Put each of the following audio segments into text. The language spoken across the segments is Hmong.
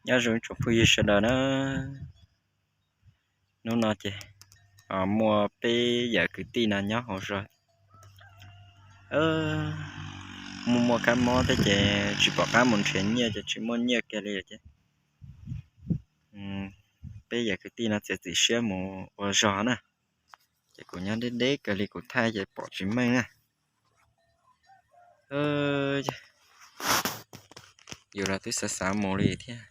Nyob zoo tsoom phooj ywg sawv daws na. Hnub no ces muaj peb yawm kwv tij no nyob hauv zos, muaj muaj kab mob thiab ces tsis pom qab mus nrhiav nyiaj ces tsis muaj nyiaj kiag li ces peb yawm kwv tij no txiav txim siab mus ua zog na. Ces kuv nyob deb deb kawg li kuv thaij ces pom tsis meej na. Yus los twb xav xav mus li thiab,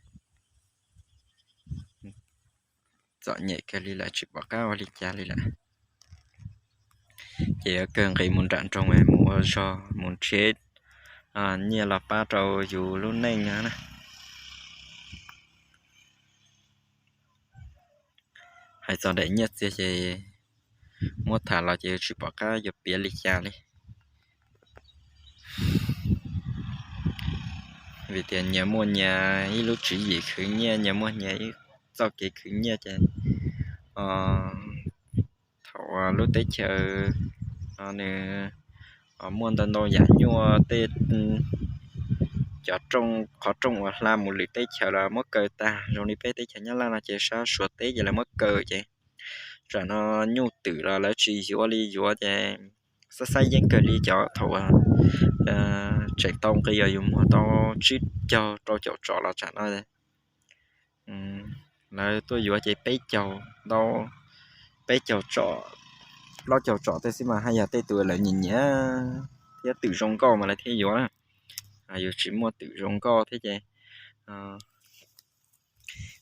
txom nyem kawg li lawm tsis pom qab ua li cas li lawm. Ces yuav kawg nqis mus nram nroog mus ua zog mus nrhiav nyiaj los pab rau yus lub neej na. Hais txog daim nyiaj txiag ces muab tham los ces tsis pom qab yuav piav li cas li. Vim tias nyias muaj nyias ib lub tswv yim khwv nyiaj, nyias muaj nyias ib txoj kev khwv nyiaj ces thaum lub teb chaws no nws muaj ntau ntau yam nyuaj tej, cov rooj qhov rooj uas hla mus lwm teb chaws los muab kaw tag, zoo li peb teb chaws Nyab Laj no ces sab Suav teb ces lawv muab kaw ces tsam no nyuj twm los lawv tsis yuav li, yuav ces xab xab yeej kawg li. Cov thaum tseem tau nqi os yus muag tau tsib caug rau caum tsom los tsam no lawv tuaj yuav ces peb caug ntau, peb caug tsom, plaub caug tsom tej xwb mas haj yam tej tus lawv nyiam nyiam thiab twm zoo nkauj mas lawv thiaj yuav na. Yus tsis muaj twm zoo nkauj thiab ces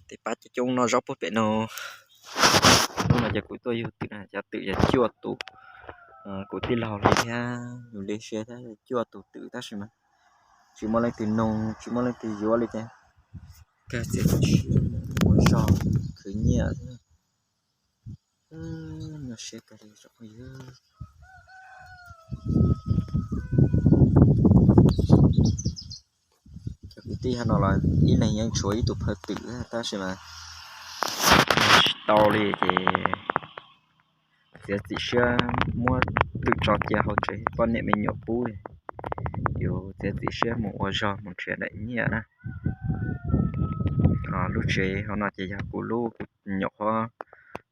tej pab coob coob noj zaub puag pem no. Hnub no ces kuv tuaj yug twm na, cov twm yog cuaj tus, kuv tij laug li thiab yus li siab thiab cuaj tus twm tab sis mas tsis muaj leej twg noog tsis muaj leej twg yuav li ces kawg txiav txim siab mus ua zog khwv nyiaj thiab. Nyuaj siab kawg li tsoom phooj ywg. Cov kwv tij hauv no los ib leeg yeej tshuav ib tug phaw twm tab sis mas tsis tau li ces txiav txim siab muab twm tso cia hauv tsev poj niam me nyuam pub. Yus txiav txim siab mus ua zog mus nrhiav daim nyiaj na. Lub tsev hauv no ces yog kuv lub, kuv nyuam qhuav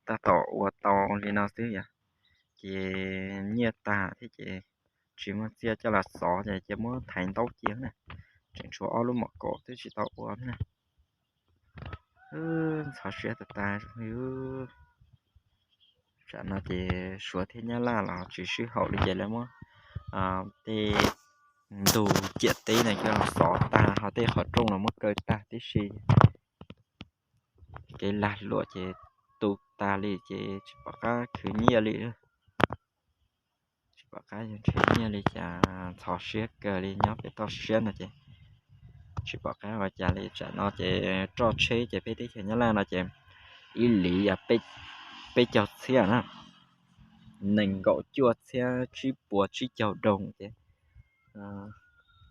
tab tom ua tau li no xwb yog ces nyiaj tag thiab ces tsis muaj txiaj coj los xov ces cia muab thaiv ntaub cia na. Tseem tshuav ob lub mom kaum twb tsis tau ua na. Ntxhov siab tas tas. Tsam no ces Suav thiab Nyab Laj los tsis sib haum li ces lawv muab tej ntug ciam teb no coj los xov tag ho tej qhov rooj los muab kaw tag tib si. Kev lag luam ces tu tag li ces tsis pom qab khwv nyiaj li. Tsis pom qab yuav nrhiav nyiaj li cas, ntxhov siab kawg li nyob pem toj siab no ces tsis pom qab ua cas li. Tsam no ces roj tsheb ces peb teb chaws Nyab Laj no ces ib lis yog peb caug txhiab na, nees nkaum cuaj txhiab tsib puas tsib caug doos ces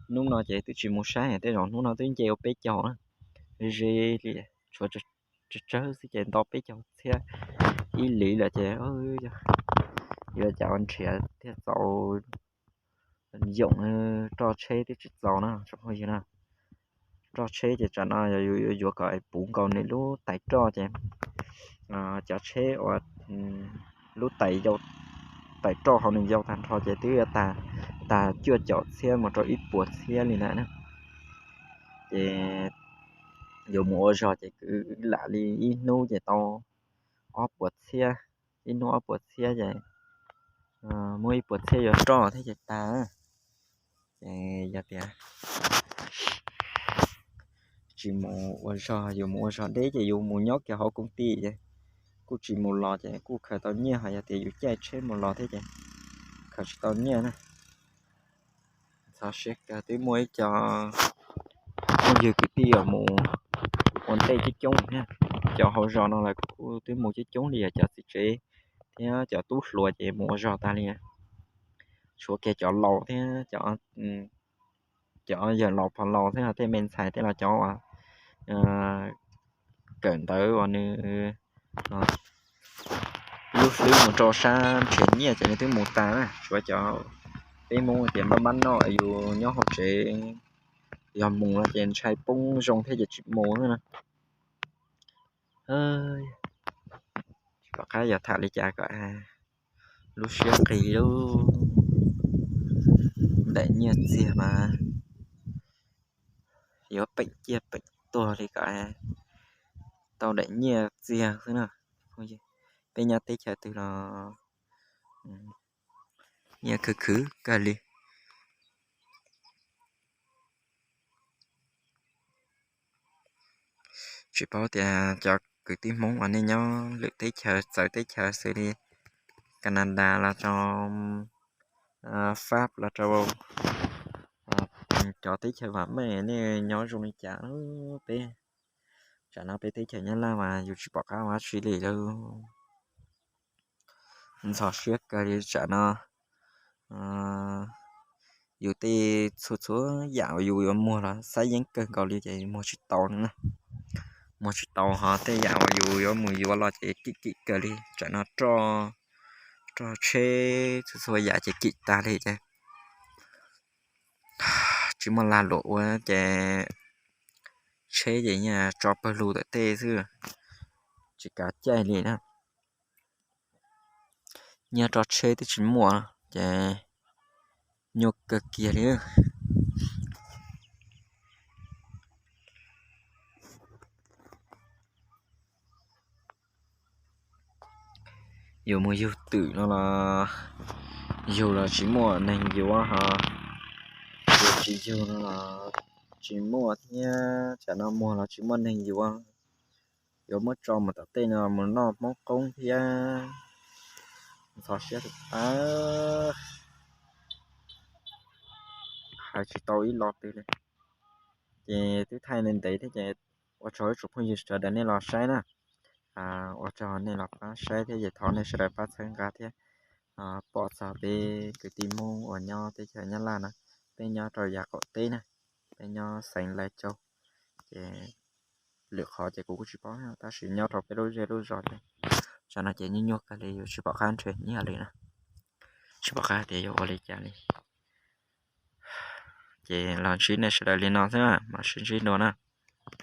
hnub no ces twb tsis mus saib tej zaum hnub no twb nce ua peb caug na. Ze li tshuav tsawg tsawg xwb ces nto peb caug txhiab ib lis lawm ces yuav cas ua nrhiav thiaj txaus yoom. Roj tsheb twb tsis txaus na tsoom phooj ywg na. Roj tsheb ces tsam no yus yuav yuav kom puv nkaus nws lub tais roj ces cov tsheb uas lub tais yau, tais roj hauv nws yau tag nrho ces twb yuav tag cuaj caum txhiab mus rau ib puas txhiab li ntawd na. Ces yuav mus ua zog ces kwv lam li ib hnub ces tau ob puas txhiab, ib hnub ob puas txhiab ces muaj ib puas txhiab yuav roj thiab ces tag. Ces yog tias tsis mus ua zog, yus mus ua zog deb ces yus mus nyob kiag hauv koom tij ces kuj tsis mus los ces kuj khaws tau nyiaj, ho yog tias yus caij tsheb mus los thiab ces khaws tsis tau nyiaj na. Txhov siab kawg, twb muaj ib co phooj ywg kwv tij uas mus ua ntej coob coob thiab. Cov hauv zos no los kuj twb mus coob coob li, cov txiv tsev thiab cov tub hluas ces mus ua zog tag li. Tshuav kiag cov laus thiab cov yawg laus pog laus thiab tej me ntxhais tej los cov uas kawm ntawv uas nws lub hlwb mus rau sab nrhiav nyiaj ces nws twb mus tas na. Tshuav cov peb Hmoob tias npab npab noj yus nyob hauv tsev Yog mus no ces ntshai poob zoo thiab ces tsis mus na. Tsis pom qab yuav tham li cas kom lub siab qis lub. Daim nyiaj txiag mas yuav peem ciaj peem tuag li kom tau daim nyiaj txiag xwb na. Peb nyob teb chaws twg los nyiaj khwv khwv kawg li. Tsis paub tias cov kwv tij Hmoob uas nej nyob lwm teb chaws txawv teb chaws xws li Canada los rau Fab los rau cov teb chaws vam meej nej nyob zoo li cas. Peb tsam no peb teb chaws Nyab Laj mas yus tsis pom qab ua dab tsi li lawm. Ntxhov siab kawg li tsam no. Yus tej txhua txhua yam uas yus yuav muag los xab yeeb kawg nkaus li ces muag tsis tau na. Muag tsis tau ho tej yam uas yus yuav mus yuav los ces kim kim kawg li tsam no. Roj tsheb txhua txhua yam ces kim tag li ces tsis muaj lag luam ua ces tsheb ces tso pawg lug tom tej xwb, tsis kav caij li na. Nyiaj roj tsheb twb tsis muaj ces nyuaj kawg kiag li. Yus mus yug twm no los yug los tsis muaj neeg yuav ho, yus tsis yug no los tsis muaj thiab, tsam no muag los tsis muaj neeg yuav. Yuav muab tso mus tom tej no mus noj Hmoob qoob thiab. Ntxhov siab tas, hais tsis tau ib lo twg li. Ces twb thaij ntev ntev thiab ces ua tsaug ib tsoom phooj ywg sawv daws nej los saib na. Ua tsaug nej los pab saib thiab ces thov nej sawv daws pab txhawb nqa thiab pom txog peb kwv tij Hmoob uas nyob teb chaws Nyab Laj no. Peb nyob rau yav qaum teb na, peb nyob xeev Lai Châu. Ces lwm qhov ces kuv kuj tsis paub tab sis nyob rau peb lub zej lub zos ces tsam no ces nyuaj nyuaj kawg li, yus tsis pom qab nrhiav nyiaj li na, tsis pom qab tias yuav ua li cas li. Ces los ntsib nej sawv daws li no xwb, mam sib ntsib dua na.